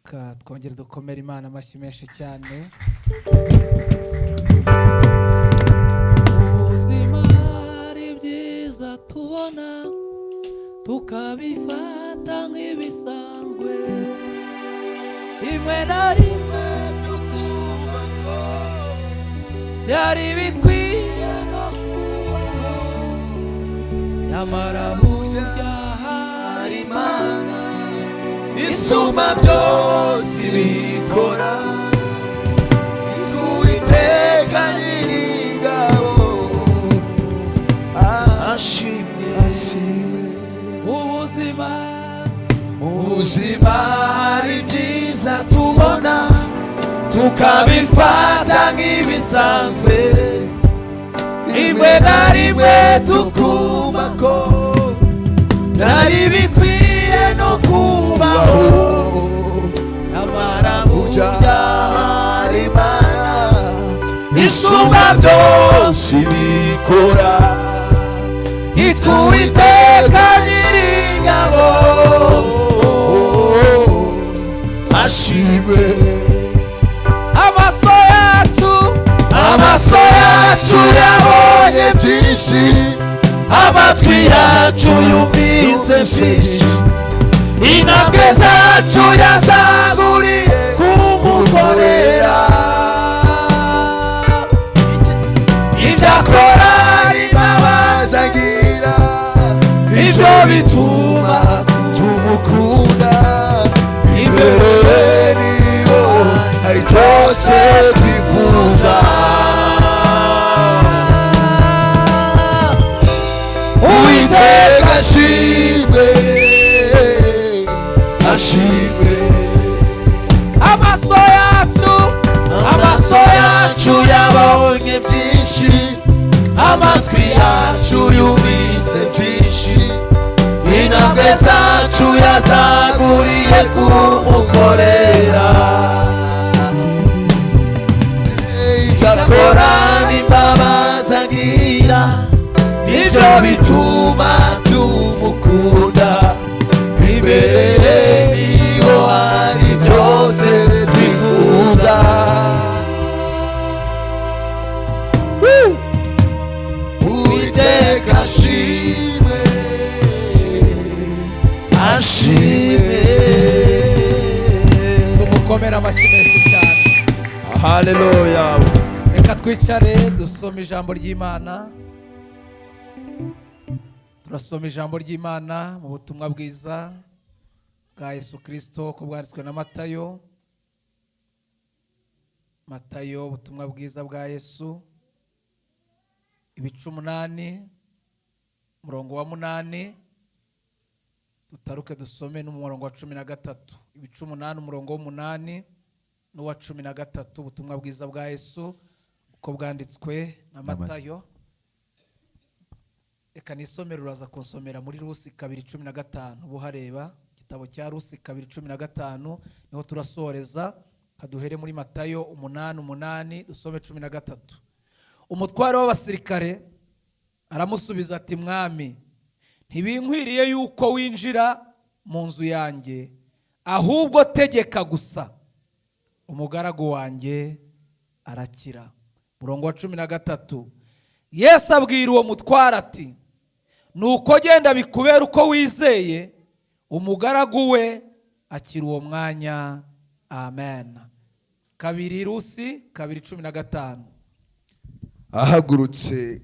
Reka twongere dukomere Imana amashyi menshi cyane. Ubuzima ari byiza tubona, tukabifata nk'ibisanzwe, rimwe na rimwe tukumva ko byari bikwiye no kubaho, nyamara burya hari Imana isumba byose ibikora. Twiteka Nyiringabo ashimwe. Ashimwe. Ubuzima. Ubuzima ari byiza tubona, tukabifata nk'ibisanzwe, rimwe na rimwe tukumva ko byari bikwiye no kubaho, nyamara burya hari Imana isumba byose ibikora. Yitwa Uwiteka Nyiringabo, ashimwe. Amaso yacu, Amaso yacu yabonye byinshi, amatwi yacu yumvise byinshi, intambwe zacu yazaguriye kumukorera. Ibyo akora n'imbabazi agira, ibyo bituma tumukunda. Imbere niyo hari byose twifuza. Uwiteka ashimwe, ashimwe. Amaso yacu, Amaso yacu yabonye byinshi, amatwi yacu yumvise byinshi, intambwe zacu yazaguriye kumukorera. Ibyo akora n'imbabazi agira, ibyo bituma tumukunda. Imbere ye niho hari byose twifuza. Uwiteka ashimwe, ashimwe. Tumukomere amashyi menshi cyane. Haleluya. Reka twicare dusome ijambo ry'Imana. Turasoma ijambo ry'Imana mu butumwa bwiza bwa Yesu Kirisito ko bwanditswe na Matayo. Matayo, ubutumwa bwiza bwa Yesu, ibice 8, umurongo wa 8, dutaruke dusome n'umurongo wa 13. Ibice 8, umurongo w'8 n'uwa 13, ubutumwa bwiza bwa Yesu uko bwanditswe na Matayo. Reka nisomere, uraza kunsomera muri Rusi 2:15. Ubuhareba igitabo cya Rusi 2:15, niho turasoreza. Kaduhere muri Matayo 8:8, dusome 13. Umutware w'abasirikare aramusubiza ati: "Mwami, ntibinkwiriye yuko winjira mu nzu yanjye, ahubwo tegeka gusa, umugaragu wanjye arakira." Murongo wa 13, Yesu abwira uwo mutware ati: "Nuko genda, bikubera uko wizeye." Umugaragu we akira uwo mwanya. Amen. 2 Rusi 2:15. Ahagurutse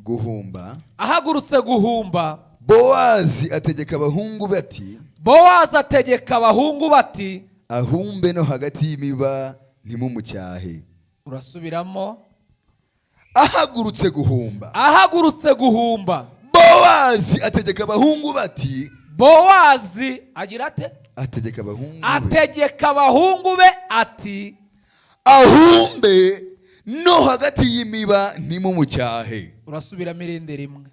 guhumba, Ahagurutse guhumba, Bowazi ategeka abahungu be ati: Bowazi ategeka abahungu bati: "Ahumbe no hagati y'imiba, ntimumucyahe." Urasubiramo. Ahagurutse guhumba, Ahagurutse guhumba, Bowazi ategeka abahungu bati: Bowazi agira ate? Ategeka abahungu be. Ategeka abahungu be ati: "Ahumbe no hagati y'imiba, ntimumucyahe." Urasubiramo irindi rimwe.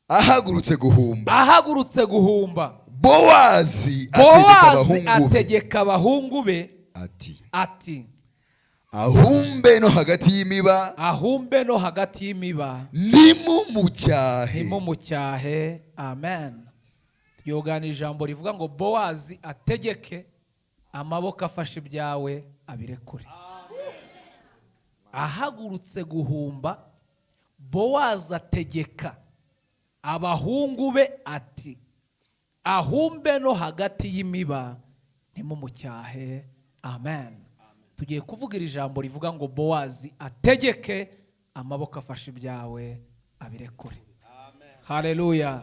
Ahagurutse guhumba, Ahagurutse guhumba, Bowazi ategeka Bowazi abahungu be ategeka abahungu be ati: ati: "Ahumbe no hagati y'imiba, "Ahumbe no hagati y'imiba, ntimumucyahe." Ntimumucyahe." Amen. Tuyoganira ijambo rivuga ngo Bowazi ategeke Amaboko afashe ibyawe abirekure. Ahagurutse guhumba, Bowazi ategeka abahungu be ati: "Ahumbe no hagati y'imiba, ntimumucyahe." Amen. Tugiye kuvuga iri jambo rivuga ngo: "Bowazi ategeke amaboko afashe ibyawe abirekure." Haleluya!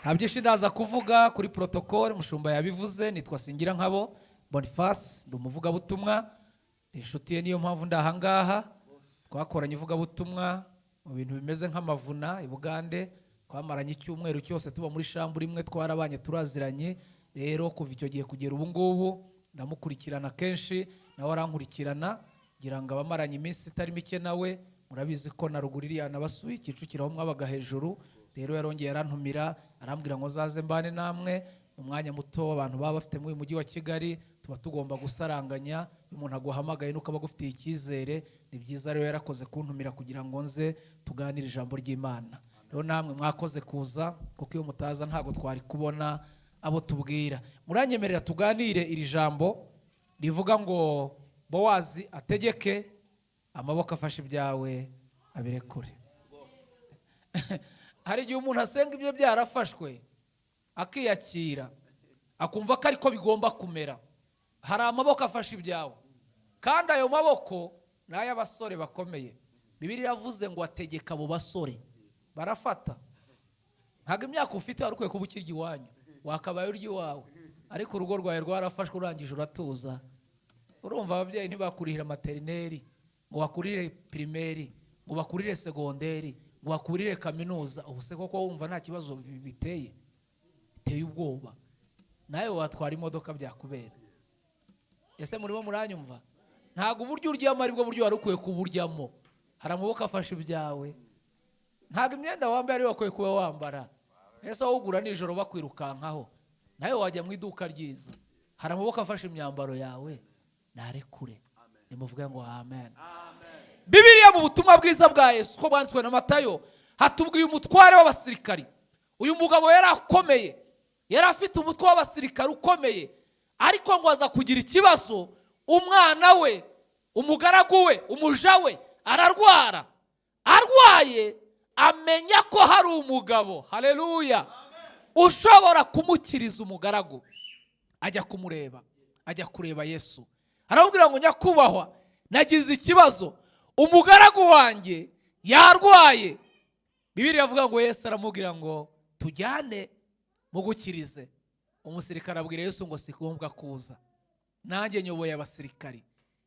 Nta byinshi ndaza kuvuga kuri protocole, mushumba yabivuze. Nitwa Singira Nkabo Boniface, ndi umuvugabutumwa, ni inshuti ye, niyo mpamvu ndi ahangaha. Twakoranye ivugabutumwa mu bintu bimeze nk'amavuna i Bugande, twamaranye icyumweru cyose tuba muri chambre imwe, twarabanye, turaziranye. Rero kuva icyo gihe kugera ubu ngubu ndamukurikirana kenshi, nawe arankurikirana. Ngira ngo abamaranye iminsi itari mike nawe murabizi ko na ruguru iriya nabasuye Kicukiro aho mwabaga hejuru. Rero yarongeye arantumira, arambwira ngo zaze mbane namwe mu mwanya muto abantu baba bafite muri uyu mujyi wa Kigali. Tuba tugomba gusaranganya. Iyo umuntu aguhamagaye nuko aba agufitiye icyizere, ni byiza. Rero yarakoze kuntumira kugira ngo nze tuganire ijambo ry'Imana. Rero namwe mwakoze kuza, kuko iyo mutaza ntabwo twari kubona abo tubwira. Muranyemerera tuganire iri jambo rivuga ngo: "Bowazi ategeke amaboko afashe ibyawe abirekure." Hari igihe umuntu asenga ibyo byarafashwe, akiyakira, akumva ko ariko bigomba kumera. Hari amaboko afashe ibyawe, kandi ayo maboko ni ay'abasore bakomeye. Bibiliya iravuze ngo ategeka abo basore, barafata. Ntabwo imyaka ufite wari ukwiye kuba ukirya iwanyu, wakabaye urya iwawe, ariko urugo rwawe rwarafashwe, urangije uratuza. Urumva ababyeyi ntibakurihira maternelle, ngo bakurire primaire, ngo bakurire secondaire, ngo bakurire kaminuza. Ubu se koko wumva nta kibazo biteye? Biteye ubwoba. Nawe watwara imodoka byakubera. Ese murimo muranyumva? Ntabwo uburyo uryamo aribwo buryo wari ukwiye kuburyamo. Hari amaboko afashe ibyawe. Ntabwo imyenda wambaye ariyo wakwiye kuba wambara. Ese wowe ugura nijoro bakwirukankaho, nawe wajya mu iduka ryiza? Hari amaboko afashe imyambaro yawe, narekure. Nimuvuge ngo amen. Bibiliya mu butumwa bwiza bwa Yesu ko bwanditswe na Matayo hatubwiye umutware w'abasirikari. Uyu mugabo yari akomeye, yari afite umutwe w'abasirikari ukomeye, ariko ngo aza kugira ikibazo. Umwana we, umugaragu we, umuja we ararwara. Arwaye amenya ko hari umugabo, haleluya, ushobora kumukiriza umugaragu. Ajya kumureba, ajya kureba Yesu, aramubwira ngo: "Nyakubahwa, nagize ikibazo, umugaragu wanjye yarwaye." Bibiliya iravuga ngo Yesu aramubwira ngo: "Tujyane mugukirize." Umusirikare abwira Yesu ngo: "Si ngombwa kuza, nanjye nyoboye abasirikari,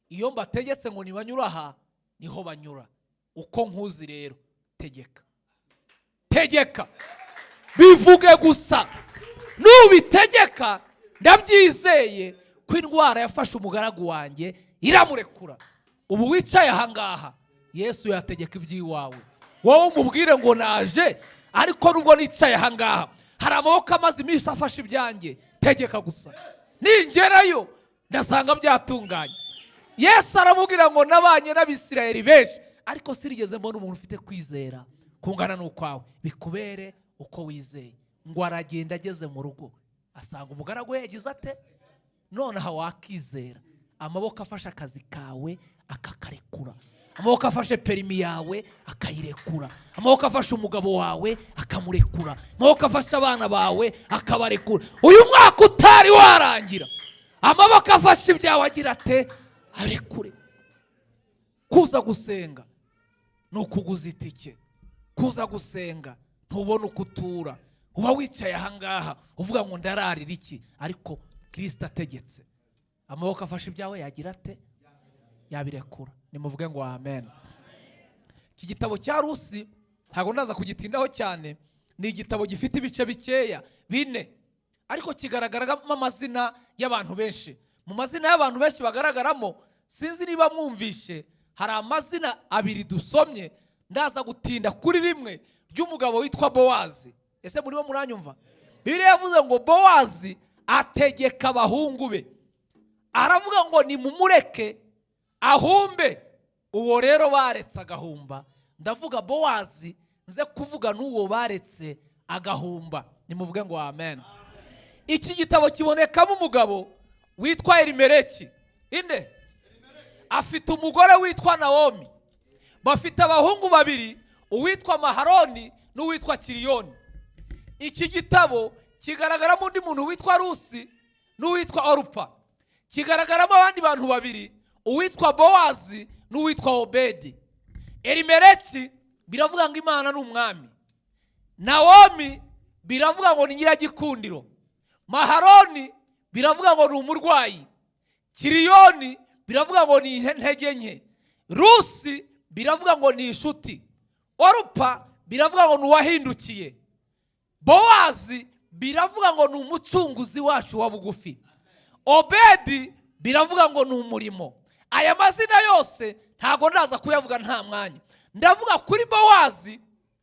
iyo mbategetse ngo ntibanyura aha niho banyura. Uko nkuzi rero, tegeka, tegeka, bivuge gusa. Nubitegeka ndabyizeye ko indwara yafashe umugaragu wanjye iramurekura." Ubu wicaye ahangaha, Yesu yategeka iby'iwawe. Wowe umubwire ngo: "Naje, ariko nubwo nicaye ahangaha hari amaboko amaze iminsi afashe ibyanjye. Tegeka gusa, ningerayo ndasanga byatunganye." Yesu aramubwira ngo: "Nabanye n'Abisirayeli benshi, ariko sinigeze mbona umuntu ufite kwizera kungana n'ukwawe. Bikubere uko wizeye." Ngo aragenda, ageze mu rugo asanga umugaragu we yagize ate? Nonaha wakizera amaboko afashe akazi kawe akakarekura, amaboko afashe permis yawe akayirekura, amaboko afashe umugabo wawe akamurekura, amaboko afashe abana bawe akabarekura. Uyu mwaka utari warangira, amaboko afashe ibyawe agira ate? Arekure. Kuza gusenga ni ukuguza itike. Kuza gusenga ntubone uko utura, uba wicaye ahangaha uvuga ngo: "Ndararira iki?" Ariko Kirisita ategetse, amaboko afashe ibyawe yagira ate? Yabirekura. Nimuvuge ngo amen. Iki gitabo cya Rusi ntabwo ndaza kugitindaho cyane. Ni igitabo gifite ibice bikeya bine, ariko kigaragaramo amazina y'abantu benshi. Mu mazina y'abantu benshi bagaragaramo, sinzi niba mwumvishe, hari amazina abiri dusomye. Ndaza gutinda kuri rimwe ry'umugabo witwa Bowazi. Ese murimo muranyumva? Bibiliya yavuze ngo Bowazi ategeka abahungu be, aravuga ngo: "Nimumureke ahumbe." Uwo rero baretse agahumba, ndavuga Bowazi, nze kuvuga n'uwo baretse agahumba. Nimuvuge ngo amen. Iki gitabo kibonekamo umugabo Witwa Elimeleki. Inde? Afite umugore witwa Nawomi. Bafite abahungu babiri, uwitwa Maharoni n'uwitwa Kiriyoni. Iki gitabo kigaragaramo undi muntu witwa Rusi n'uwitwa Orupa. Kigaragaramo abandi bantu babiri, uwitwa Bowazi n'uwitwa Obedi. Elimeleki biravuga ngo Imana ni umwami. Nawomi biravuga ngo ni nyiragikundiro. Maharoni biravuga ngo ni umurwayi. Kiriyoni biravuga ngo ni intege nke. Rusi biravuga ngo ni inshuti. Orupa biravuga ngo ni uwahindukiye. Bowazi biravuga ngo ni umucunguzi wacu wa bugufi. Obedi biravuga ngo ni umurimo. Aya mazina yose ntabwo ndaza kuyavuga, nta mwanya. Ndavuga kuri Bowazi,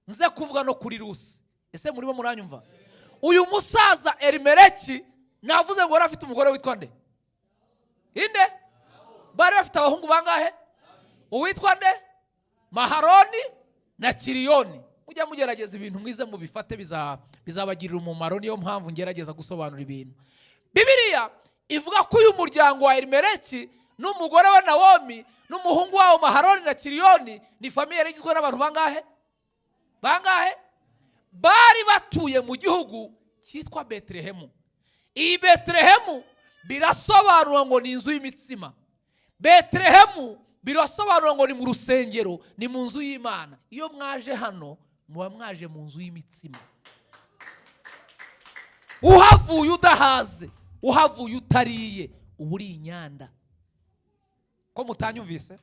nze kuvuga no kuri Rusi. Ese murimo muranyumva? Uyu musaza Elimeleki, navuze ngo yari afite umugore witwa nde? Inde? Bari bafite abahungu bangahe? Uwitwa nde? Maharoni na Kiriyoni. Mujya mugerageza ibintu mwize mubifate, bizabagirira umumaro. Niyo mpamvu ngerageza gusobanura ibintu. Bibiliya ivuga ko uyu muryango wa Elimeleki n'umugore we Nawomi n'umuhungu wabo Maharoni na Kiriyoni ni famille yari igizwe n'abantu bangahe? Bangahe? Bari batuye mu gihugu cyitwa Betelehemu. Iyi Betelehemu birasobanura ngo ni inzu y'imitsima. Betelehemu birasobanura ngo ni mu rusengero, ni mu nzu y'Imana. Iyo mwaje hano muba mwaje mu nzu y'imitsima. Uhavuye udahaze, uhavuye utariye, uba uri inyanda. Ko mutanyumvise?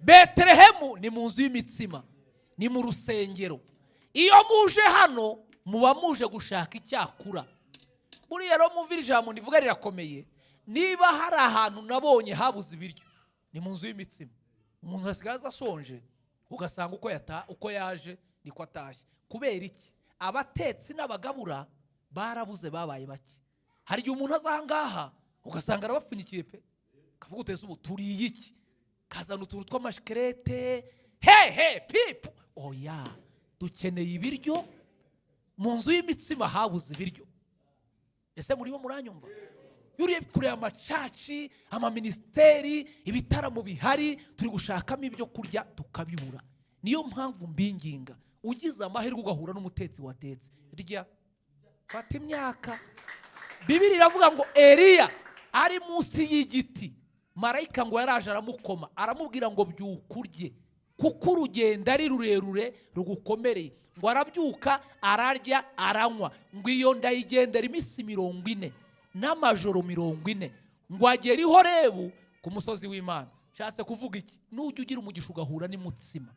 Betelehemu ni mu nzu y'imitsima, ni mu rusengero. Iyo muje hano muba muje gushaka icyakura. Buriya rero mwumvira ijambo ndivuga, rirakomeye. Niba hari ahantu nabonye habuze ibiryo, ni mu nzu y'imitsima. Umuntu asigaye aza ashonje, ugasanga uko yaje niko atashye. Kubera iki? Abatetsi n'abagabura barabuze, babaye bake. Hari igihe umuntu aza aha ngaha ugasanga arabapfunyikiye pe, kavuga utese ubu turiye iki, kazana utuntu tw'amashikerete hehe pipu. Oya, dukeneye ibiryo. Mu nzu y'imitsima habuze ibiryo. Ese murimo muranyumva? Iyo uriye kureba amachurch, amaministry, ibitaramo bihari, turi gushakamo ibyo kurya tukabibura. Niyo mpamvu mbinginga, ugize amahirwe ugahura n'umutetsi watetse, rya, fata imyaka. Bibiri iravuga ngo Eliya ari munsi y'igiti, marayika ngo yaraje aramukoma, aramubwira ngo byuka urye kuko urugendo ari rurerure rugukomereye. Ngo arabyuka, ararya, aranywa. Ngo iyo ndayigendera iminsi 40 n'amajoro 40, ngo agere i Horebu ku musozi w'Imana. Nshatse kuvuga iki? Nujya ugira umugisha ugahura n'umutsima,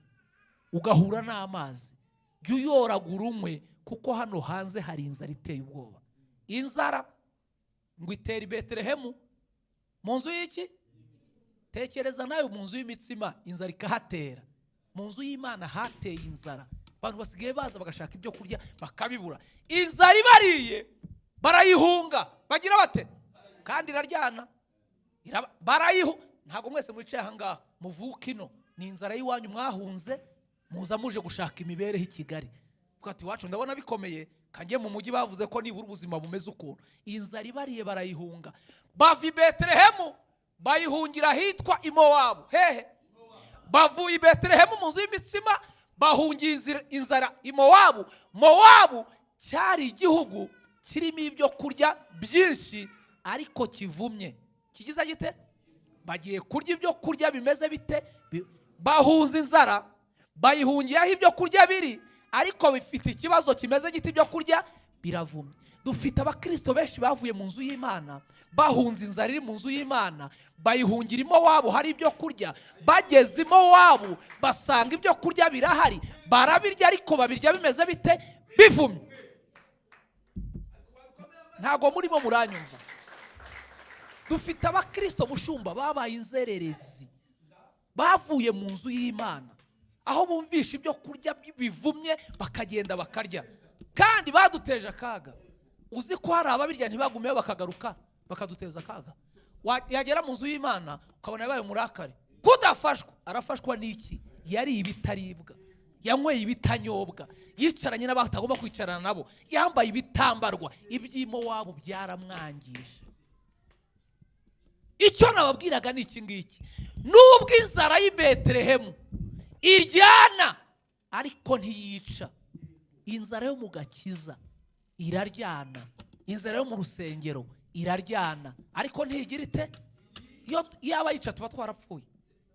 ugahura n'amazi, jya uyoragura unywe, kuko hano hanze hari inzara iteye ubwoba. Inzara ngo itera i Betelehemu mu nzu y'iki? Tekereza nawe, mu nzu y'imitsima inzara ikahatera. Mu nzu y'Imana hateye inzara. Abantu basigaye baza bagashaka ibyo kurya bakabibura. Inzara ibariye barayihunga. Bagira bate? Kandi iraryana. Barayihu. Ntabwo mwese mwicaye aha ngaha muvuka ino. Ni inzara y'iwanyu mwahunze, muza muje gushaka imibereho i Kigali. Tuvuga ati iwacu ndabona bikomeye, kanjye mu mujyi, bavuze ko nibura ubuzima bumeze ukuntu. Inzara ibariye barayihunga, bava i Betelehemu bayihungira ahitwa i Mowabu. Hehe? Bavuye i Betelehemu mu nzu y'imitsima, bahungiye inzara i Mowabu. Mowabu cyari igihugu kirimo ibyo kurya byinshi ariko kivumye. Kigize gite? Bagiye kurya ibyo kurya bimeze bite? Bahunze inzara, bayihungiyeho ibyo kurya biri, ariko bifite ikibazo kimeze gite? Ibyo kurya biravumye. Dufite abakirisito benshi bavuye mu nzu y'Imana bahunze inzara iri mu nzu y'Imana, bayihungira i Mowabu hari ibyo kurya. Bageze i Mowabu basanga ibyo kurya birahari, barabirya, ariko babirya bimeze bite? Bivumye. Ntabwo murimo muranyumva. Dufite abakirisito, mushumba, babaye inzererezi, bavuye mu nzu y'Imana aho bumvisha ibyo kurya bivumye, bakagenda bakarya, kandi baduteje akaga. Uzi ko hari ababirya ntibagumeyo, bakagaruka bakaduteza akaga? Yagera mu nzu y'Imana ukabona yabaye umurakare, kudafashwa. Arafashwa n'iki? Yariye ibitaribwa, yanyweye ibitanyobwa, yicaranye n'abatagomba kwicarana nabo, yambaye ibitambarwa. Iby'Imowabu byaramwangije. Icyo nababwiraga ni iki ngiki: nubwo inzara y'i Betelehemu iryana ariko ntiyica, inzara yo mu gakiza iraryana, inzara yo mu rusengero iraryana ariko ntigira ite? Iyo yaba yica tuba twarapfuye.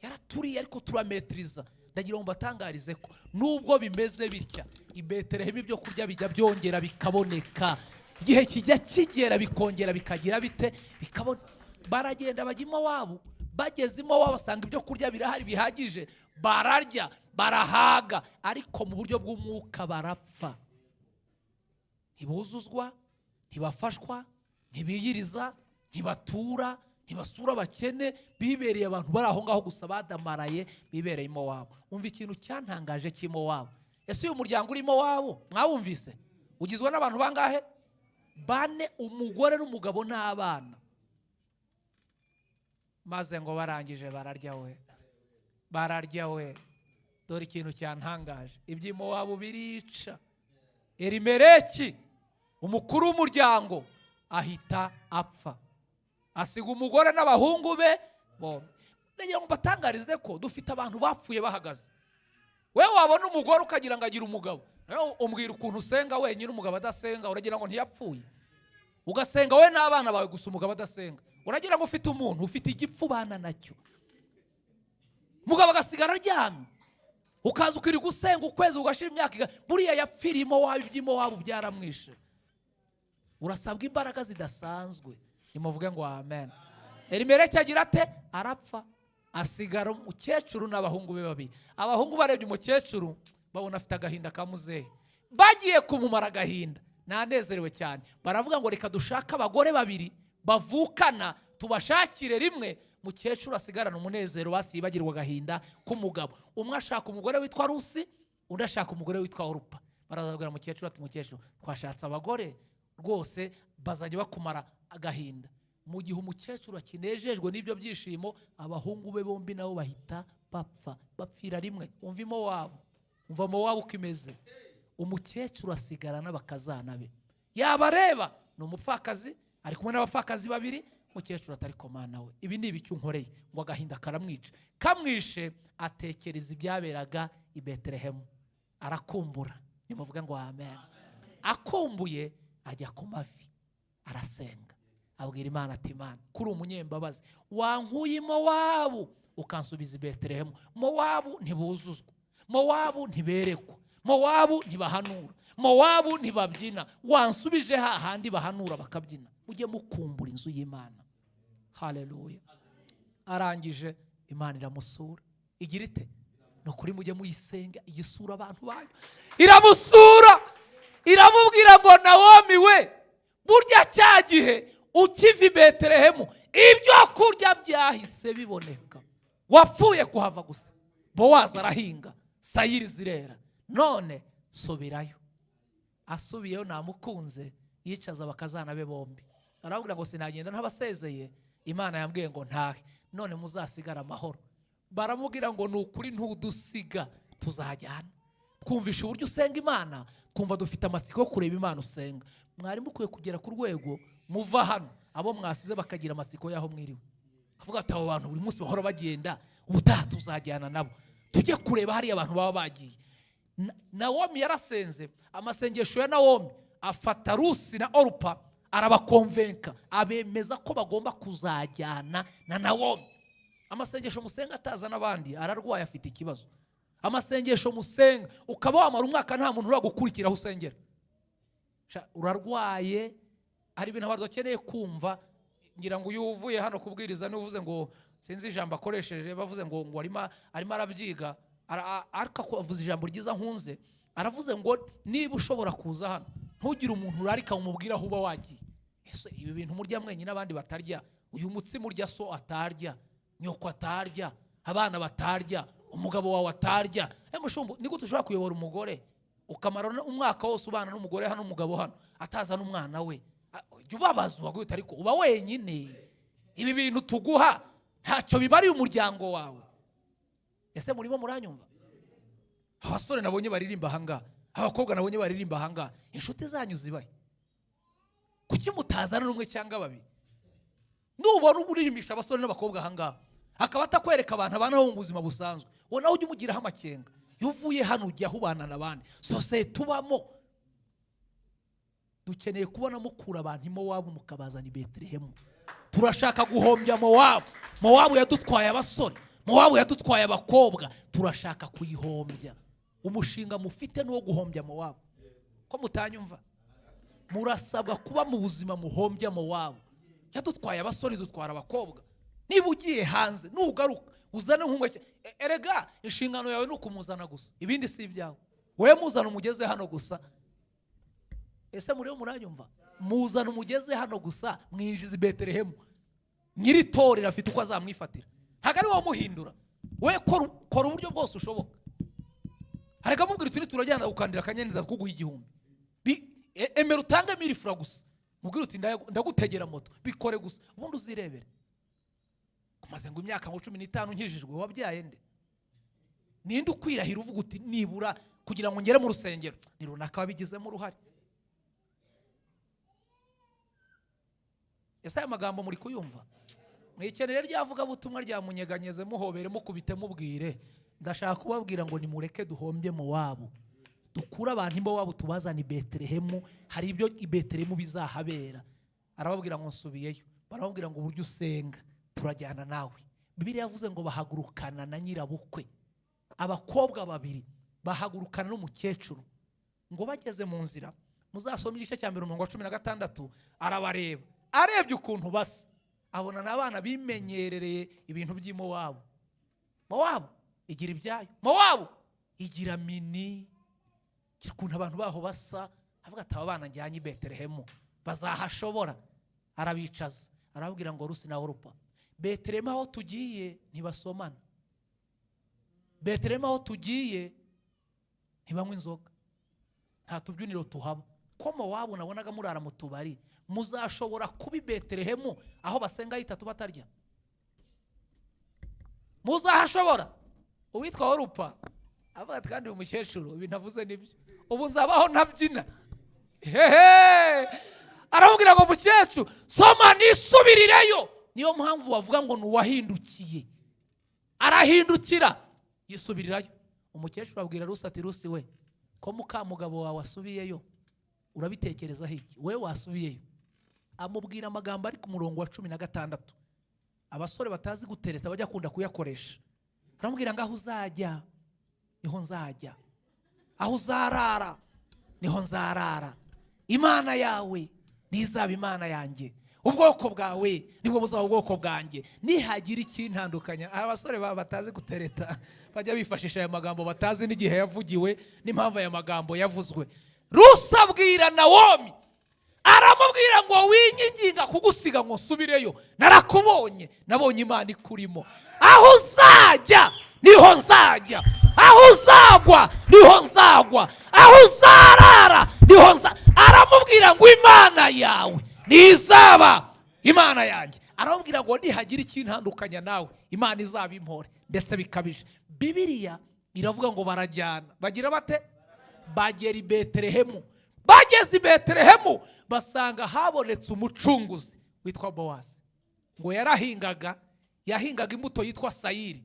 Yaraturiye ariko turametiriza. Ndagira ngo mbatangarize ko nubwo bimeze bitya, i Betelehemu ibyo kurya bijya byongera bikaboneka. Igihe kijya kigera bikongera bikagira bite? Bikabona. Baragenda bajya iwabo, bageze iwabo basanga ibyo kurya birahari bihagije, bararya barahaga, ariko mu buryo bw'umwuka barapfa. Ntibuzuzwa, ntibafashwa, ntibiyiriza, ntibatura, ntibasura abakene, bibereye abantu bari aho ngaho gusa badamaraye, bibereye iwabo. Umva ikintu cyantangaje cy'iwabo. Ese uyu muryango urimo wabo mwawumvise ugizwe n'abantu bangahe? Bane, umugore n'umugabo n'abana. Maze ngo barangije bararya we, bararya we. Dore ikintu cyantangaje: iby'Imowabu birica. Elimeleki umukuru w'umuryango ahita apfa, asiga umugore n'abahungu be bombi. Ndagira ngo mbatangarize ko dufite abantu bapfuye bahagaze. Wowe wabona umugore ukagira ngo agira umugabo. Nawe umbwira ukuntu usenga wenyine umugabo adasenga, uragira ngo ntiyapfuye? Ugasenga wowe n'abana bawe gusa, umugabo adasenga, uragira ngo ufite umuntu ufite igipfu ubana nacyo. Umugabo agasigara aryamye, ukaza ukirirwa usenga ukwezi ugashira imyaka. Buriya yapfiriyemo waba iby'Imowabu byaramwishe. Urasabwa imbaraga zidasanzwe. Nimuvuge ngo amen. Elimeleki agira ate? Arapfa, asigara umukecuru n'abahungu be babiri. Abahungu barebye umukecuru babona afite agahinda ka muzehe, bagiye kumumara agahinda nanezerewe cyane. Baravuga ngo reka dushake abagore babiri bavukana, tubashakire rimwe, mukecuru asigarana umunezero, basibagirwa agahinda k'umugabo. Umwe ashaka umugore witwa Rusi, undi ashaka umugore witwa Orupa. Barazabwira mukecuru ati: "Mukecuru, twashatse abagore rwose bazajya bakumara agahinda." Mu gihe umukecuru akinejejwe n'ibyo byishimo, abahungu be bombi nabo bahita bapfa, bapfira rimwe. Umva Imowabu, umva Mowabu uko imeze. Umukecuru asigara n'abakazana be, yabareba ni umupfakazi, ari kumwe n'abapfakazi babiri. Umukecuru atari komana we, ibi ni ibiki unkoreye? Ngo agahinda karamwica. Kamwishe atekereza ibyaberaga i Betelehemu, arakumbura. Nimuvuge ngo amen. Akumbuye ajya ku mavi arasenga, abwira Imana ati: "Imana, kuri umunyembabazi, wankuye Mowabu ukansubiza i Betelehemu. Mowabu ntibuzuzwa, Mowabu ntiberekwa, Mowabu ntibahanura, Mowabu ntibabyina. Wansubije hahandi bahanura bakabyina." Mujye mukumbura inzu y'Imana. Haleluya. Arangije Imana iramusura. Igira ite? Ni ukuri mujye muyisenga igisura abantu bayo. Iramusura, iramubwira ngo: "Nawomi we, burya cya gihe ukiva i Betelehemu ibyo kurya byahise biboneka. Wapfuye kuhava gusa, Bowazi arahinga, sayiri zirera. None subirayo." Asubiyeyo namukunze, yicaza abakazana be bombi, arababwira ngo: "Sinagenda ntabasezeye. Imana yambwiye ngo ntahe, none muzasigare amahoro." Baramubwira ngo: "Ni ukuri ntudusiga, tuzajyana. Twumvisha uburyo usenga Imana, twumva dufite amatsiko yo kureba Imana usenga." Mwari mukwiye kugera ku rwego muva hano, abo mwasize bakagira amatsiko y'aho mwiriwe, avuga ati: "Abo bantu buri munsi bahora bagenda, ubutaha tuzajyana nabo tujye kureba hariya abantu baba bagiye." Nawomi yarasenze. Amasengesho ya Nawomi afata Rusi na Orupa arabakonvenka, abemeza ko bagomba kuzajyana na Nawomi. Amasengesho musenga ataza n'abandi ararwaye, afite ikibazo. Amasengesho musenga ukaba wamara umwaka nta muntu uragukurikira aho usengera. Sha, urarwaye. Hari ibintu abantu bakeneye kumva. Ngira ngo uyu uvuye hano kubwiriza niwe uvuze ngo, sinzi ijambo akoresheje, bavuze ngo arimo arabyiga. Ariko avuze ijambo ryiza nkunze. Aravuze ngo niba ushobora kuza hano, ntugire umuntu urarika umubwira aho uba wagiye. Ese ibi bintu murya mwenyine abandi batarya, uyu mutsima urya so atarya, nyoko atarya, abana batarya, umugabo wawe atarya? Mushumba, ni gute ushobora kuyobora umugore ukamara umwaka wose ubana n'umugore hano, umugabo hano, ataza n'umwana we? Jya ubabaza ubaguhita, ariko uba wenyine. Ibi bintu tuguha ntacyo bibariye umuryango wawe. Ese murimo muranyumva? Abasore nabonye baririmba ahangaha, abakobwa nabonye baririmba ahangaha, inshuti zanyu zibahe? Kuki mutazana n'umwe cyangwa babiri? Nubona uririmbishi abasore n'abakobwa ahangaha, akaba atakwereka abantu abana bo mu buzima busanzwe, wowe nawe ujye umugiraho amakenga. Iyo uvuye hano ujya aho ubana n'abandi, sosiyete ubamo. Dukeneye kubona mukura abantu i Mowabu mukabazana i Betelehemu. Turashaka guhombya Mowabu. Mowabu yadutwaye abasore, Mowabu yadutwaye abakobwa, turashaka kuyihombya. Umushinga mufite ni uwo guhombya Mowabu. Ko mutanyumva? Murasabwa kuba mu buzima muhombya Mowabu. Yadutwaye abasore, dutwara abakobwa. Niba ugiye hanze, nugaruka uzane nkunga. Erega inshingano yawe ni ukumuzana gusa, ibindi si ibyawe. Wowe muzana umugeze hano gusa. Ese muriho muranyumva? Muzana umugeze hano gusa, mwinjiza i Betelehemu. Nyiri itorero afite uko azamwifatira, ntabwo ari wowe umuhindura. We kora uburyo bwose ushoboka. Hareka amubwira uti: "Turajyana gukandira akanyeneza kuguha 1000." Emera utange 1000 francs gusa, mubwire uti: "Ndagutegera moto." Bikore gusa, ubundi uzirebere. Kumaze ngo imyaka ngo 15 nkijijwe, wabyaye nde? Ninde ukwirahira uvuga uti: "Nibura kugira ngo ngere mu rusengero ni runaka wabigizemo uruhare"? Ese aya magambo muri kuyumva? Mwikenere ryavugabutumwa ryamunyeganyeze, muhobere, mukubite, mubwire. Ndashaka kubabwira ngo nimureke duhombye Mowabu, dukure abantu i Mowabu tubazane i Betelehemu. Hari ibyo i Betelehemu bizahabera. Arababwira ngo nsubiyeyo. Barababwira ngo uburyo usenga turajyana nawe. Bibiliya yavuze ngo bahagurukana na nyirabukwe, abakobwa babiri bahagurukana n'umukecuru. Ngo bageze mu nzira, muzasome igice cya 1 umurongo wa 16, arabareba, arebye ukuntu basa abona n'abana bimenyerereye ibintu by'Imowabu. Mowabu igira ibyayo, Mowabu igira mini, igira ukuntu abantu baho basa. Avuga ati: "Aba bana njyanye i Betelehemu bazahashobora?" Arabicaza, arababwira ngo: "Rusi na Orupa, Betelehemu aho tugiye ntibasomana, Betelehemu aho tugiye ntibanywa inzoga, nta tubyiniro tuhaba. Ko Mowabu nabonaga murara mu tubari, muzashobora kuba i Betelehemu aho basenga itatu batarya? Muzahashobora?" Uwitwa Orupa avuga ati: "Kandi uyu mukecuru ibintu avuze nibyo, ubu nzabaho ntabyina hehe?" Aramubwira ngo: "Mukecuru, soma nisubirireyo." Niyo mpamvu bavuga ngo ni uwahindukiye, arahindukira yisubirirayo. Umukecuru abwira Rusi ati: "Rusi we, ko mukamugabo wawe asubiyeyo, urabitekerezaho iki? We wasubiyeyo?" Amubwira amagambo ari ku murongo wa 16, abasore batazi gutereta bajya kunda kuyakoresha. Aramubwira ngo: "Aho uzajya niho nzajya, aho uzarara niho nzarara, Imana yawe ntizaba Imana yanjye, ubwoko bwawe nibwo buzaba ubwoko bwanjye, nihagira ikintandukanya." Aba basore baba batazi gutereta bajya bifashisha aya magambo, batazi n'igihe yavugiwe n'impamvu aya magambo yavuzwe. Rusi abwira Nawomi, aramubwira ngo: "Winyinginga kugusiga ngo nsubireyo, narakubonye, nabonye Imana ikurimo. Aho uzajya niho nzajya, aho uzagwa niho nzagwa, aho uzarara niho nza." Aramubwira ngo: "Imana yawe ntizaba Imana yanjye." Aramubwira ngo: "Nihagira ikintandukanya nawe, Imana izaba impore ndetse bikabije." Bibiliya iravuga ngo barajyana, bagira bate? Bagera i Betelehemu. Bageze i Betelehemu basanga habonetse umucunguzi witwa Bowazi. Ngo yarahingaga, yahingaga imbuto yitwa sayiri.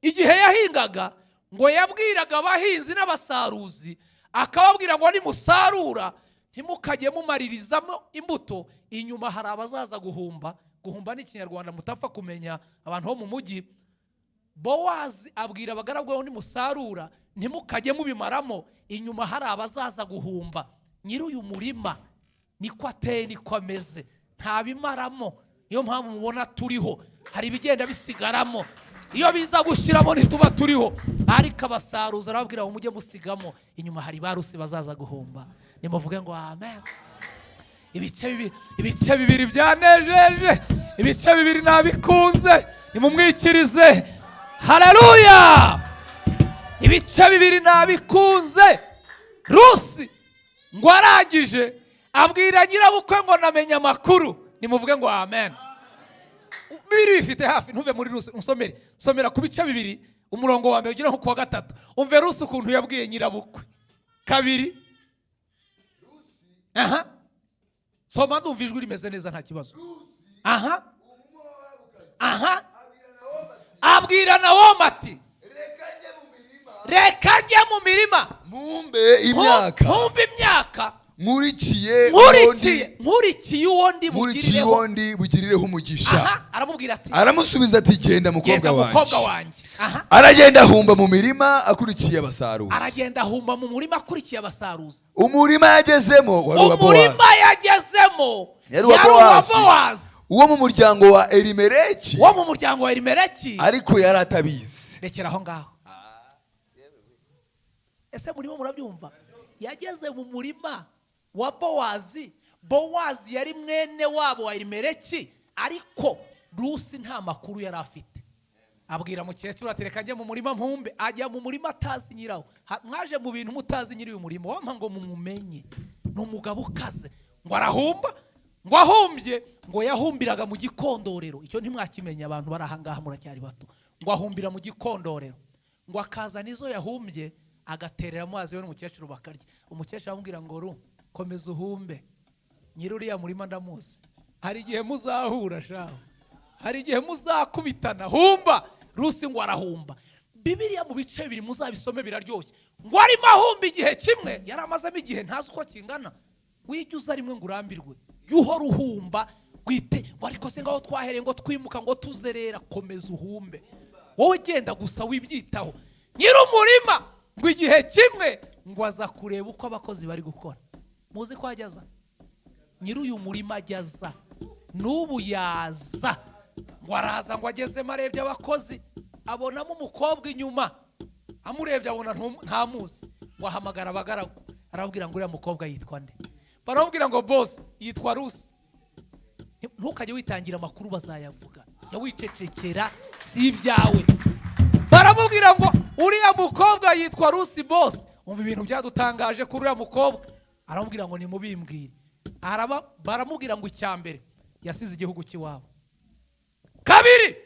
Igihe yahingaga, ngo yabwiraga abahinzi n'abasaruzi, akababwira ngo: "Nimusarura ntimukajye mumaririzamo imbuto, inyuma hari abazaza guhumba." Guhumba ni Ikinyarwanda mutapfa kumenya abantu bo mu mujyi. Bowazi abwira abagaragu be: "Nimusarura ntimukajye mubimaramo, inyuma hari abazaza guhumba. Nyiri uyu murima niko ateye, niko ameze, ntabimaramo. Niyo mpamvu mubona turiho, hari ibigenda bisigaramo. Iyo biza gushyiramo ntituba turiho." Ariko abasaruza arababwira ngo: "Mujye musigamo, inyuma hari ba Rusi bazaza guhumba." Nimuvuge ngo amen. Ibice bibiri, ibice bibiri byanejeje, ibice bibiri nabikunze, nimumwikirize haleluya. Ibice bibiri nabikunze. Rusi ngo arangije abwira nyirabukwe ngo: "Namenye amakuru." Nimuvuge ngo amen. Bibiri bifite hafi, ntuve muri Rusi, unsomere. Somera ku bice 2 umurongo wa 1 ugera nko ku wa 3, umve Rusi ukuntu yabwiye nyirabukwe. Kabiri, aha, soma, ndumva ijwi rimeze neza, nta kibazo. Aha aha, abwira Nawomi ati: "Reka njye mu mirima, "Reka njye mu mirima, mpumbe imyaka, nkumbe imyaka, nkurikiye uwo ndi nkurikiye nkurikiye uwo ndi nkurikiye bugirireho." uwo ndi bugirireho umugisha." Aha, aramubwira ati: Aramusubiza ati: "Genda, mukobwa "Genda, mukobwa wanjye." wanjye." Aha. Aragenda, ahumba mu mirima akurikiye abasaruzi. Aragenda, ahumba mu murima akurikiye abasaruzi. Umurima yagezemo wari uwa Umurima Bowazi. yagezemo Yari uwa yari uwa Bowazi. Bowazi, Uwo mu muryango wa Elimeleki, wo mu muryango wa Elimeleki, ariko yari atabizi. Rekera aho ngaho. Ese murimo murabyumva? Yageze mu murima wa Bowazi. Bowazi yari mwene wabo wa Elimeleki, ariko Rusi nta makuru yari afite. Abwira mukecuru ati: "Reka njye mu murima mpumbe." Ajya mu murima atazi nyirawo. Mwaje mu bintu mutazi nyiri uyu murima, wampa ngo mumumenye. Ni umugabo ukaze. Ngo arahumba, ngo ahumbye, ngo yahumbiraga mu gikondorero. Icyo ntimwakimenya, abantu bari aha ngaha muracyari bato. Ngo ahumbira mu gikondorero, ngo akazana izo yahumbye, agaterera amazi, we n'umukecuru bakarya. Umukecuru aramubwira ngo: "Ru, komeza uhumbe, nyiri uriya murima ndamuzi. Hari igihe muzahura shaho, hari igihe muzakubitana. Humba." Rusi ngo arahumba. Bibiliya mu bice bibiri, muzabisome, biraryoshye. Ngo arimo ahumba, igihe kimwe yari amazemo igihe ntazi uko kingana. Wijya uza rimwe ngo urambirwe, jya uhora uhumba wite ngo: "Ariko se ngaho twahereye ngo twimuka, ngo tuzerera?" Komeza uhumbe wowe, genda gusa, wibyitaho. Nyir'umurima ngo igihe kimwe ngo aza kureba uko abakozi bari gukora. Muzi ko ajya aza? Nyiri uyu murima ajya aza, n'ubu yaza. Ngo araza, ngo agezemo arebye abakozi, abonamo umukobwa inyuma. Amurebye abona ntamuzi. Ngo ahamagara abagaragu, arababwira ngo: "Uriya mukobwa yitwa nde?" Baramubwira ngo: "Boss, yitwa Rusi." Ntukajye witangira amakuru, bazayavuga. Jya wicecekera, si ibyawe. Baramubwira ngo: "Uriya mukobwa yitwa Rusi, boss. Umva ibintu byadutangaje kuri uriya mukobwa." Aramubwira ngo: "Nimubimbwire." Baramubwira ngo: "Icya mbere, yasize igihugu cy'iwabo. Kabiri,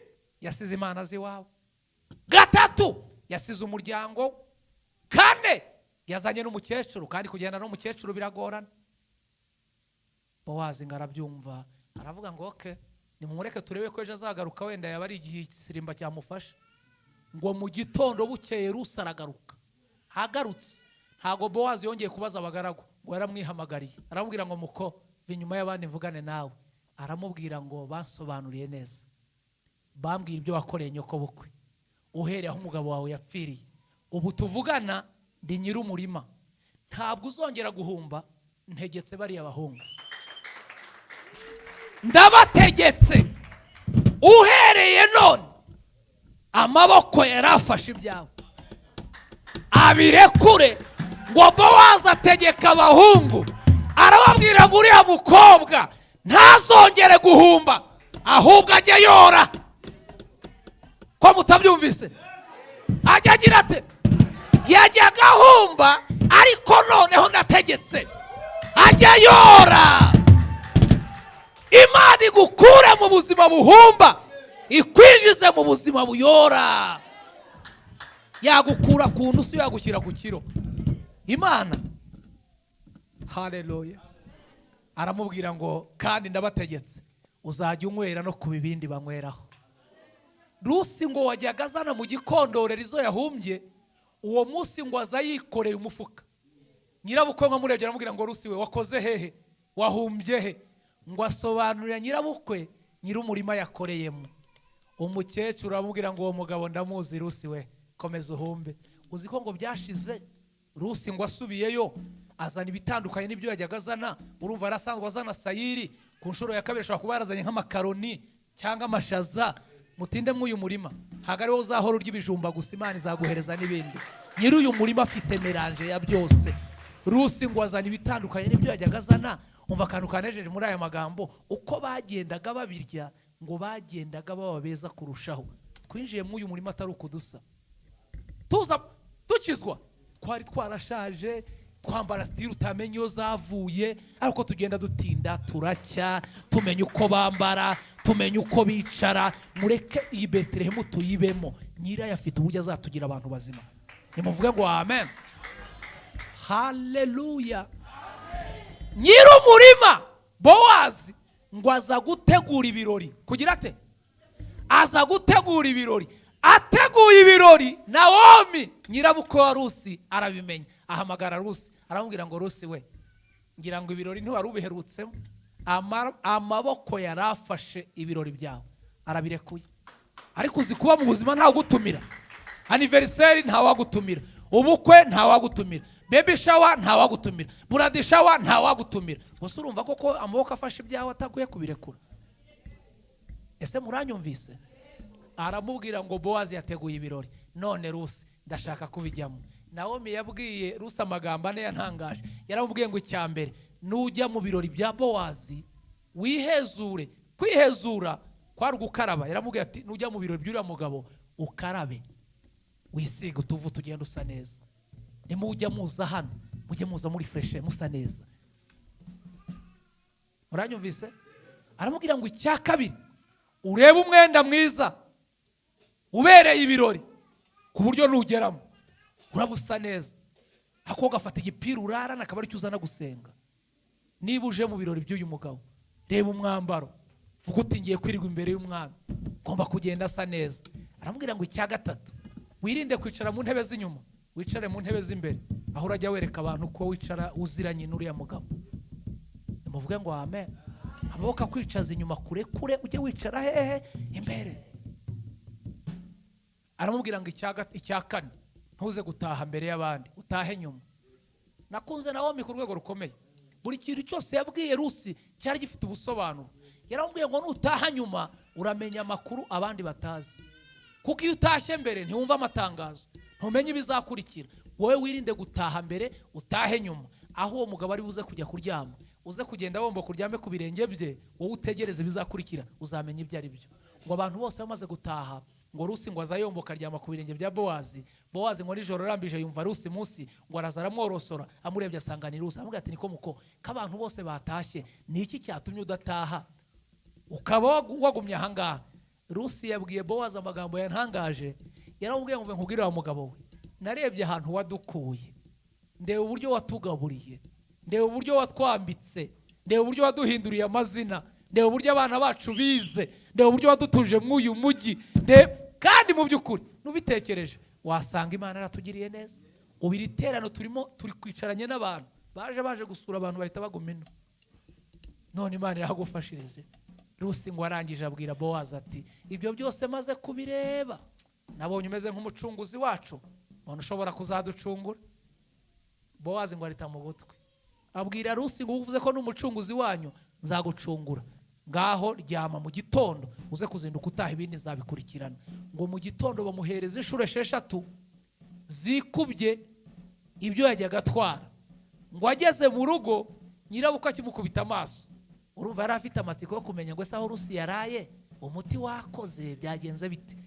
yasize imana z'iwabo. Gatatu, yasize umuryango we. Kane, yazanye n'umukecuru, kandi kugenda n'umukecuru biragorana." Bowazi ngo arabyumva, aravuga ngo: "Okay, nimumureke turebe ko ejo azagaruka, wenda yaba ari igihe igisimba cyamufasha." Ngo mu gitondo bukeye Rusi aragaruka. Agarutse, ntabwo Bowazi yongeye kubaza abagaragu, ngo yaramwihamagariye, aramubwira ngo: "Muko, va inyuma y'abandi mvugane nawe." Aramubwira ngo: "Bansobanuriye neza, bambwira ibyo wakoreye nyoko bukwe uhereye aho umugabo wawe yapfiriye. Ubu tuvugana ndi nyir'umurima, ntabwo uzongera guhumba. Ntegetse bariya bahungu, ndabategetse, uhereye none amaboko yari afashe ibyawe abirekure." Ngo Bowazi ategeka abahungu, arababwira ngo: "Uriya mukobwa ntazongere guhumba, ahubwo ajye yora." Ko mutabyumvise? Ajya agira ate? Yajyaga ahumba, ariko noneho ndategetse ajya yora. Imana igukure mu buzima buhumba, ikwinjize mu buzima buyora. Yagukura ku ntusi, yagushyira ku kiro Imana. Haleluya! Aramubwira ngo: "Kandi ndabategetse, uzajya unywera no ku bibindi banyweraho." Rusi ngo wajyaga azana mu gikondorero izo yahumbye, uwo munsi ngo aza yikoreye umufuka. Nyirabukwe ngo amurebye, aramubwira ngo: "Rusi we, wakoze hehe? Wahumbye he?" Ngo asobanurira nyirabukwe nyir'umurima yakoreyemo. Umukecuru aramubwira ngo: "Uwo mugabo ndamuzi. Rusi we, komeza uhumbe." Uzi ko ngo byashize Rusi ngo asubiyeyo, azana ibitandukanye n'ibyo yajyaga azana. Urumva yarasanzwe azana sayiri, ku nshuro ya kabiri ashobora kuba yarazanye nk'amakaroni cyangwa amashaza. Mutinde mw'uyu murima, ntabwo ari wowe uzahora urya ibijumba gusa, Imana izaguhereza n'ibindi. Nyiri uyu murima afite mélange ya byose. Rusi ngo azana ibitandukanye n'ibyo yajyaga azana. Umva akantu kanejeje muri aya magambo: uko bagendaga babirya, ngo bagendaga baba beza kurushaho. Twinjiye muri uyu murima atari ukudusa. Tuza dukizwa twari twarashaje, twambara style utamenya iyo zavuye, ariko tugenda dutinda, turacya, tumenya uko bambara, tumenya uko bicara. Mureke iyi Betelehemu tuyibemo. Nyirayo afite uburyo azatugira abantu bazima. Nimuvuge ngo amen. Haleluya! Nyir'umurima Bowazi ngo ategeka abahungu, Ngo aza gutegura ibirori. Kugira ate? Aza gutegura ibirori. Ateguye ibirori, Nawomi nyirabukwe wa Rusi arabimenya, ahamagara Rusi, aramubwira ngo: "Rusi we, ngira ngo ibirori ntiwari ubiherutsemo. Amaboko yari afashe ibirori byawe arabirekuye." Ariko uzi kuba mu buzima ntagutumira? Anniversaire ntawagutumira, ubukwe ntawagutumira, baby shower ntawagutumira, bridal shower ntawagutumira. Gusa urumva koko amaboko afashe ibyawe atakwiye kubirekura? Ese muranyumvise? Aramubwira ngo: "Bowazi yateguye ibirori, none Rusi ndashaka kubijyamo." Nawomi yabwiye Rusi amagambo ane yantangaje. Yaramubwiye ngo: "Icya mbere, nujya mu birori bya Bowazi wihezure." Kwihezura kwari ugukaraba. Yaramubwiye ati: "Nujya mu birori by'uriya mugabo ukarabe, wisiga utuvu, tugenda usa neza. Nimujya muza hano mujye muza muri fresh, musa neza." Muranyumvise? Aramubwira ngo: "Icya kabiri, urebe umwenda mwiza ubereye ibirori, ku buryo nugeramo uraba usa neza. Ako gafata igipira urarana akaba aricyo uzana gusenga. Niba uje mu birori by'uyu mugabo, reba umwambaro, vuga uti: 'Ngiye kwirirwa imbere y'umwami, ngomba kugenda asa neza.'" Aramubwira ngo: "Icya gatatu, wirinde kwicara mu ntebe z'inyuma, wicare mu ntebe z'imbere, aho urajya wereka abantu ko wicara uziranye n'uriya mugabo." Nimuvuge ngo amen. Amaboko akwicaza inyuma kure kure, ujye wicara hehe? Imbere. Aramubwira ngo: "Icya kane, ntuze gutaha mbere y'abandi, utahe nyuma." Nakunze Nawomi ku rwego rukomeye. Buri kintu cyose yabwiye Rusi cyari gifite ubusobanuro. Yaramubwiye ngo: "Nutaha nyuma uramenya amakuru abandi batazi, kuko iyo utashye mbere ntiwumva amatangazo, ntumenye ibizakurikira. Wowe wirinde gutaha mbere, utahe nyuma. Aho uwo mugabo ari buze kujya kuryama, uze kugenda womba kuryame ku birenge bye, wowe utegereze ibizakurikira, uzamenya ibyo ari byo." Ngo abantu bose bamaze gutaha, ngo Rusi ngo aza yomboka aryama ku birenge bya Bowazi. Bowazi ngo nijoro arambije yumva Rusi munsi, ngo araza aramworosora, amurebye asanga ni Rusi. Aramubwira ati: "Niko muko, ko abantu bose batashye, ni iki cyatumye udataha ukaba wagumye ahangaha?" Rusi yabwiye Bowazi amagambo yantangaje. Yaramubwiye ngo: "Nkubwire wa mugabo we, narebye ahantu wadukuye, ndeba uburyo watugaburiye, ndeba uburyo watwambitse, ndeba uburyo waduhinduriye amazina, ndeba uburyo abana bacu bize, ndeba uburyo wadutuje mw'uyu mujyi, kandi mu by'ukuri nubitekereje wasanga Imana yaratugiriye neza. Ubu iri terano turimo, turi kwicaranye n'abantu baje gusura, abantu bahita baguma ino, none Imana irahagufashirije." Rusi ngo arangije abwira Bowazi ati: "Ibyo byose maze kubireba, nabonye umeze nk'umucunguzi wacu, umuntu ushobora kuzaducungura." Bowazi ngo arita mu gutwi, abwira Rusi ngo: "Uvuze ko n'umucunguzi wanyu, nzagucungura. Ngaho ryama, mu gitondo uze kuzinduka utaha, ibindi nzabikurikirana." Ngo mu gitondo bamuhereza inshuro 6 zikubye ibyo yajyaga atwara. Ngo ageze mu rugo, nyirabukwe akimukubita amaso, urumva yari afite amatsiko yo kumenya ngo: "Ese aho Rusi yaraye umuti wakoze, byagenze bite?"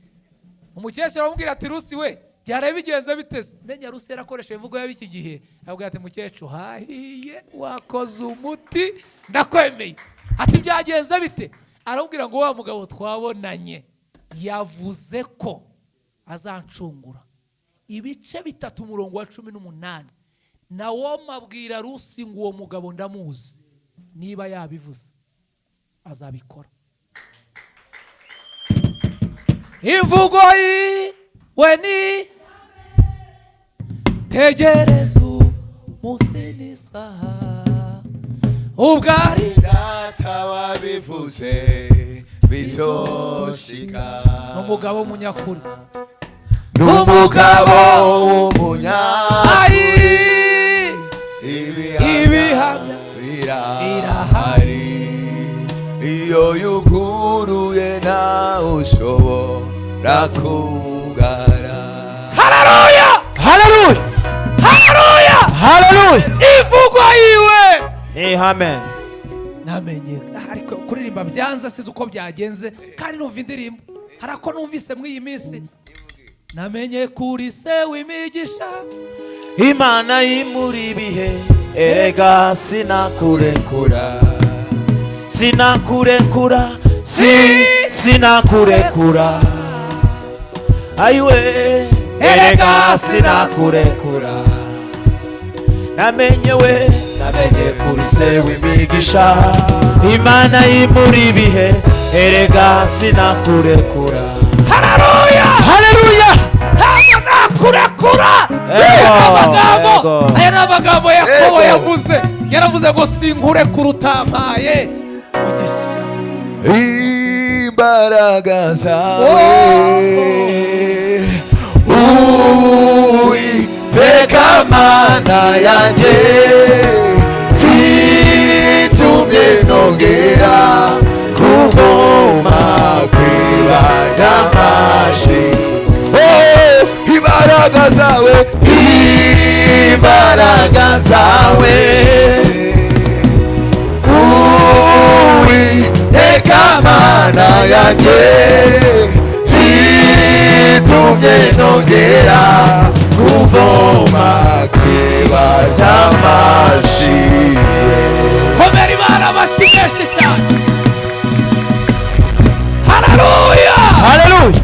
Umukecuru aramubwira ati: "Rusi we, byaraye bigenze bite se?" Menya Rusi yarakoresheje imvugo y'ab'iki gihe, aramubwira ati: "Mukecuru, hahiye, wakoze umuti, ndakwemeye." Ati: "Byagenze bite?" Aramubwira ngo: "Wa mugabo twabonanye yavuze ko azancungura." Ibice 3 umurongo wa 18, Nawomi abwira Rusi ngo: "Uwo mugabo ndamuzi, niba yabivuze azabikora." Imvugo yiwe ni tegereza umunsi n'isaha ubwo ari Data wabivuze bizoshika. Ni umugabo w'umunyakuri. Ni umugabo w'umunyakuri. Ayi! Ibihamya Ibihamya birahari, iyo yuguruye ntawe ushobora kugara. Haleluya! Haleluya! Haleluya! Haleluya! Imvugo yiwe Amen. Namenye ariko kuririmba byanze, sizi uko byagenze, kandi numva indirimbo hari ako numvise muri iyi minsi: "Namenye kuri se w'imigisha." Imana y'imuri ibihe, erega sinakurekura, sinakurekura, sinakurekura, ayiwe, erega sinakurekura, namenye we. Namenye kuri se w'imigisha. Imana y'imuri ibihe, erega sinakurekura. Haleluya! Haleluya! Ntabwo nakurekura. Ego, Aya ni amagambo, ego. aya ni amagambo Yakobo Ego. yavuze. Yaravuze ngo sinkurekura utampaye umugisha. Imbaraga zawe, Uwiteka Mana yanjye, zitumye nongera kuvoma ku iriba ry'amashi. Oh, imbaraga zawe, imbaraga zawe, Uwiteka Mana yanjye, zitumye nongera kuvoma ku iriba ry'amashimwe. Komera Imana amashyi menshi cyane. Haleluya! Haleluya!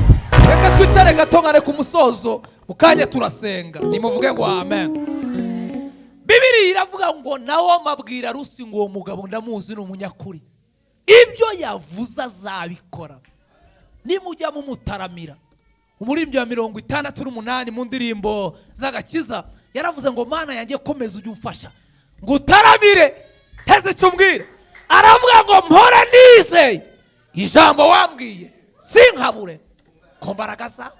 Reka twicare gato nkane ku musozo. Mu kanya turasenga, nimuvuge ngo amen. Bibiri iravuga ngo nawe mabwira Rusi ngo uwo mugabo ndamuzi, ni umunyakuri, ibyo yavuze azabikora nimujya mumutaramira. Umuririmbyi wa 68 mu ndirimbo z'agakiza yaravuze ngo: "Mana yanjye, komeza ujye umfasha ngo utaramire." Heze icyo umbwira. Aravuga ngo: "Mpora nizeye ijambo wambwiye, sinkabure ku mbaraga zawe."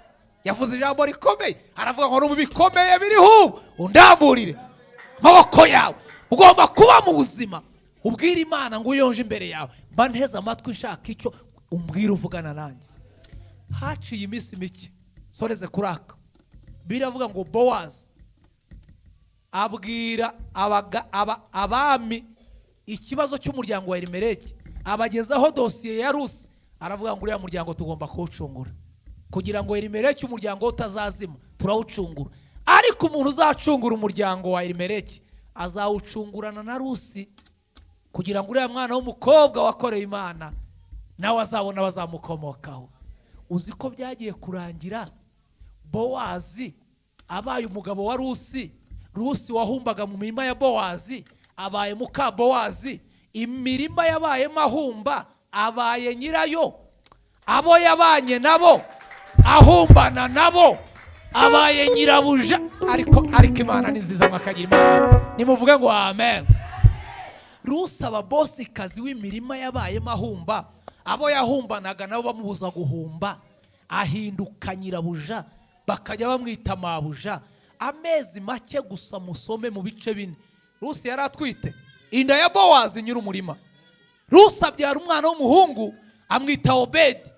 Yavuze ijambo rikomeye, aravuga ngo: "No mu bikomeye biriho ubu undamburire amaboko yawe." Ugomba kuba mu buzima ubwira Imana ngo uyonje imbere yawe, mba nteze amatwi nshaka icyo umbwira, uvugana nanjye. Haciye iminsi mike, soreze kuraka, biravuga ngo Bowazi abwira abami ikibazo cy'umuryango wa Elimeleki, abagezaho dosiye ya Rusi. Aravuga ngo: "Uriya muryango tugomba kuwucungura kugira ngo Elimeleki umuryango we utazazima. Turawucungura, ariko umuntu uzacungura umuryango wa Elimeleki azawucungurana na Rusi, kugira ngo uriya mwana w'umukobwa wakoreye Imana nawe azabona bazamukomokaho." Uzi ko byagiye kurangira Bowazi abaye umugabo wa Rusi? Rusi wahumbaga mu mirima ya Bowazi abaye muka Bowazi. Imirima yabayemo ahumba abaye nyirayo. Abo yabanye nabo ahumbana nabo abaye nyirabuja. Ariko Imana ni nziza, mwakagira Imana. Nimuvuge ngo amen. Rusi aba bosikazi w'imirima yabayemo ahumba. Abo yahumbanaga nabo bamubuza guhumba, ahinduka nyirabuja, bakajya bamwita mabuja. Amezi make gusa, musome mu bice 4, Rusi yari atwite inda ya Bowazi nyir'umurima. Rusi abyara umwana w'umuhungu, amwita Obedi,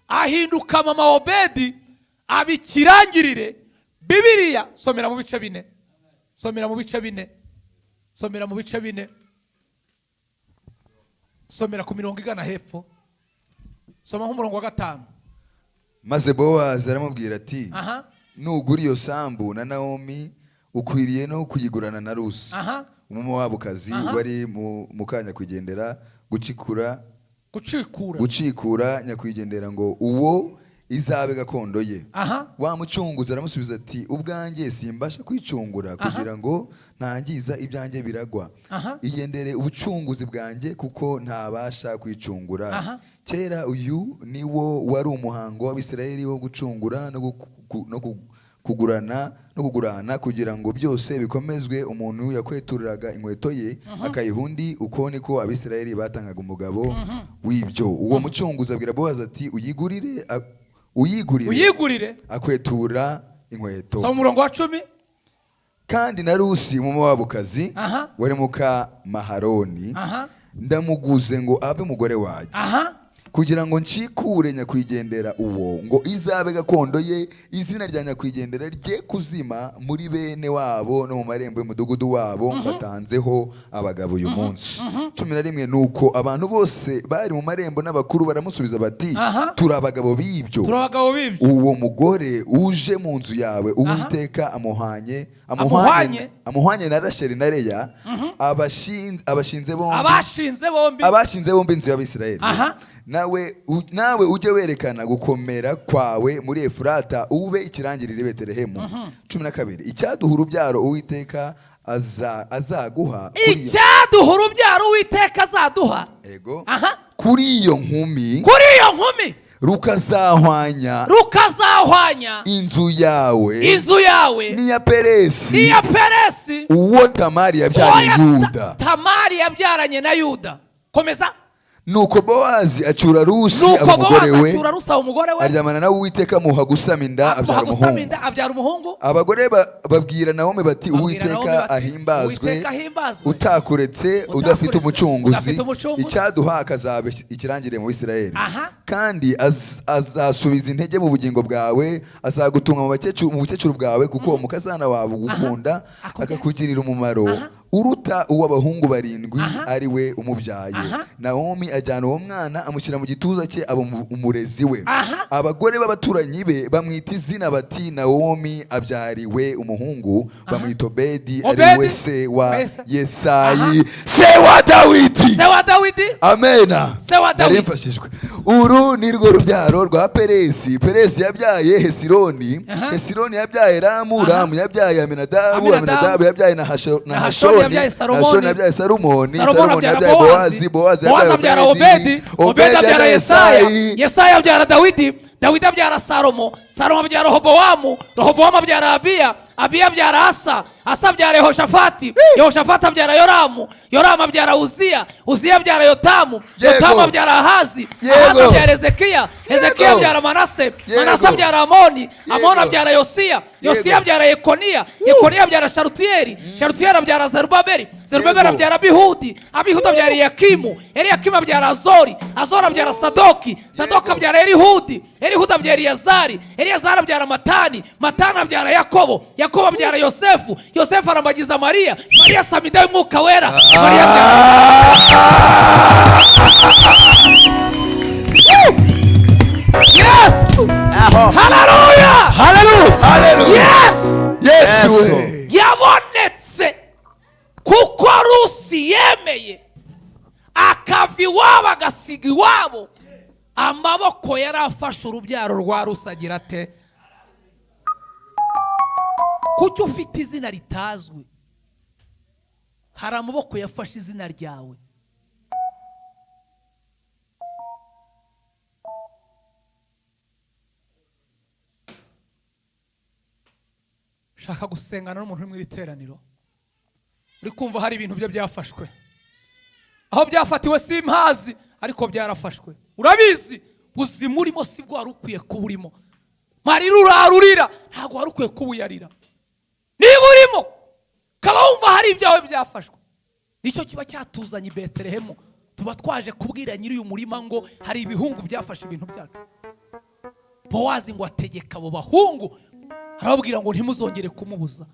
ahinduka mama Obedi, aba ikirangirire. Bibiliya, somera mu bice 4, somera mu bice 4, somera mu bice 4, somera ku mirongo igana hepfo, soma nk'umurongo wa 5. Maze Bowazi aramubwira ati: "Nugura iyo sambu na Nawomi, ukwiriye no kuyigurana na Rusi, Umumowabukazi, wari mu mukanyakwigendera gucikura Gucikura. gucikura nyakwigendera, ngo uwo izabe gakondo ye." Wa mucunguzi aramusubiza ati: "Ubwanjye simbasha kwicungura, kugira ngo ntangiza ibyanjye biragwa. Iyendere ubucunguzi bwanjye, kuko ntabasha kwicungura." Kera uyu ni wo wari umuhango w'Abisirayeli wo gucungura no kugurana no kugurana, kugira ngo byose bikomezwe. Umuntu yakweturiraga inkweto ye akayiha undi. Uko niko Abisirayeli batangaga umugabo w'ibyo. Uwo mucunguzi abwira Bowazi ati: "Uyigurire, uyigurire." Uyigurire. Akwetura inkweto. Soma umurongo wa 10. Kandi na Rusi Umumowabukazi, wari muka Maharoni, ndamuguze ngo abe umugore wanjye, kugira ngo ncikure nyakwigendera uwo, ngo izabe gakondo ye, izina rya nyakwigendera rye kuzima muri bene wabo no mu marembo y'umudugudu wabo. Batanzeho abagabo uyu munsi. 11. Nuko abantu bose bari mu marembo n'abakuru baramusubiza bati: "Turi abagabo b'ibyo." Turi abagabo b'ibyo. "Uwo mugore uje mu nzu yawe, Uwiteka amuhanye Amuhanye. amuhanye na Rasheli na Leya, abashinze bombi Abashinze bombi. abashinze bombi inzu y'Abisirayeli. Nawe ujye werekana gukomera kwawe muri Efurata, ube ikirangirire i Betelehemu. 12. Icyaduha urubyaro, Uwiteka Azaguha kuri iyo- Icyaduha urubyaro Uwiteka azaduha. Ego. Aha. Kuri iyo nkumi Kuri iyo nkumi rukazahwanya rukazahwanya inzu yawe inzu yawe n'iya Peresi n'iya Peresi uwo Tamari yabyariye uwo Yuda. Tamari yabyaranye na Yuda. Komeza. Nuko Bowazi acyura Rusi Nuko aba umugore Bowazi we, acyura Rusi aba umugore we, aryamana nawe, Uwiteka amuha gusama inda, amuha abyara gusama umuhungu. inda, abyara umuhungu. Abagore babwira Nawomi bati: Babwira "Uwiteka Nawomi bati, ahimbazwe, "Uwiteka ahimbazwe, utakuretse udafite umucunguzi, udafite umucunguzi." icyaduha akazaba ikirangirire mu Bisirayeli, kandi azasubiza intege mu bugingo bwawe, azagutunga mu bukecuru bwawe, kuko umukazana wawe ugukunda Akubwira. akakugirira umumaro uruta uw'abahungu barindwi, ari we umubyaye." Nawomi ajyana uwo mwana, amushyira mu gituza cye, aba umurezi we. Abagore b'abaturanyi be bamwita izina bati: "Nawomi abyariwe umuhungu." Bamwita Obedi, ari Obedi. we se wa Wese. Yesayi, se wa Dawidi. Se wa Dawidi. Amena. Se wa Dawidi. Nari mfashijwe. Uru ni rwo rubyaro rwa Peresi. Peresi yabyaye Hesironi, Hesironi yabyaye Ramu, Ramu yabyaye Aminadabu, Aminadabu. Aminadabu yabyaye Nahashoni Nahashoni, yabyaye Salomoni. Nahashoni yabyaye Salumoni, Salomoni Salomoni abyara yabyaye Bowazi, Bowazi, Bowazi Bowazi yabyaye abyara Obedi, Obedi abyara Yesaya, Yesaya abyara Dawidi, Dawidi abyara Salomo, Salomo abyara Rehobowamu, Rehobowamu abyara Abiya, Abiya abyara Asa, Asa abyara Yehoshafati, Yehoshafati abyara Yoramu, Yoramu abyara Uziya, Uziya abyara Yotamu, Yotamu abyara Ahazi, Ahazi abyara Hezekiya, Hezekiya abyara Manase, Manase abyara Amoni, Amoni abyara Yosiya, Yosiya abyara Yekoniya, Yekoniya abyara Sharutiyeli, Sharutiyeli abyara Zerubabeli, Zerubabeli abyara Abihudi, Abihudi abyara Eliyakimu, Eliyakimu abyara Azori, Azori abyara Sadoki, Sadoki abyara Elihudi, Elihudi abyara Eliyazari, Eliyazari abyara Matani, Matani abyara Yakobo, Yakobo abyara Yosefu, Yosefu arambagiza Mariya, Mariya asama inda y'Umwuka Wera, Mariya abyara Yesu. Haleluya! Haleluya! Haleluya! Yesu! Yesu Yesu. we. Yabonetse kuko Rusi yemeye akava iwabo, agasiga iwabo. Amaboko yari afashe urubyaro rwa Rusi agira ate? Kuki ufite izina ritazwi? Hari amaboko yafashe izina ryawe. Shaka gusengana n'umuntu uri mu iri teraniro uri kumva hari ibintu bye byafashwe. Aho byafatiwe simpazi, ariko byarafashwe. Urabizi, ubuzima urimo si bwo wari ukwiye kuba urimo. Marira urarurira ntabwo wari ukwiye kuba uyarira. Niba urimo ukaba wumva hari ibyawe byafashwe, nicyo kiba cyatuzanye i Betelehemu. Tuba twaje kubwira nyiri uyu murima ngo hari ibihungu byafashe ibintu byacu. Bowazi ngo ategeka abo bahungu, arababwira ngo ntimuzongere kumubuza.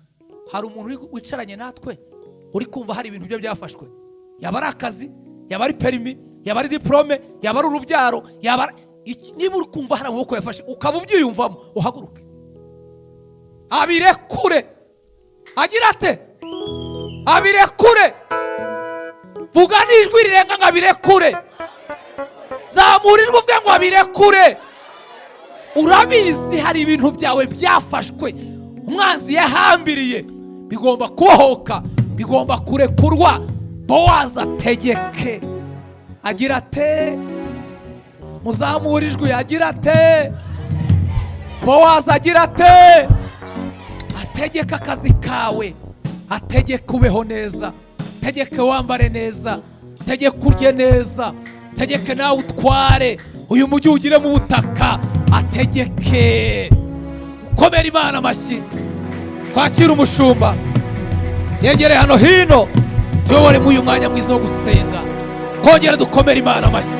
Hari umuntu wicaranye natwe uri kumva hari ibintu bye byafashwe, yaba ari akazi, yaba ari perimi, yaba ari diporome, yaba ari urubyaro, yaba ari niba uri kumva hari amaboko yafashe ukaba ubyiyumvamo, uhaguruke abirekure. Agira ate? Abirekure. Vuga n'ijwi rirenga ngo abirekure. Zamura ijwi uvuge ngo abirekure. Urabizi, hari ibintu byawe byafashwe, umwanzi yahambiriye, bigomba kubohoka, bigomba kurekurwa. Bowazi ategeke agira ate? Muzamura ijwi. Agira ate? Bowazi agira ate? Ategeka akazi kawe, ategeke ubeho neza, tegeke wambare neza, tegeke urye neza, tegeke nawe utware uyu mujyi ugire mu butaka. Ategeke. Dukomere Imana amashyi, twakire umushumba yegereye hano hino, tuyobore muri uyu mwanya mwiza wo gusenga. Kongera dukomere Imana amashyi.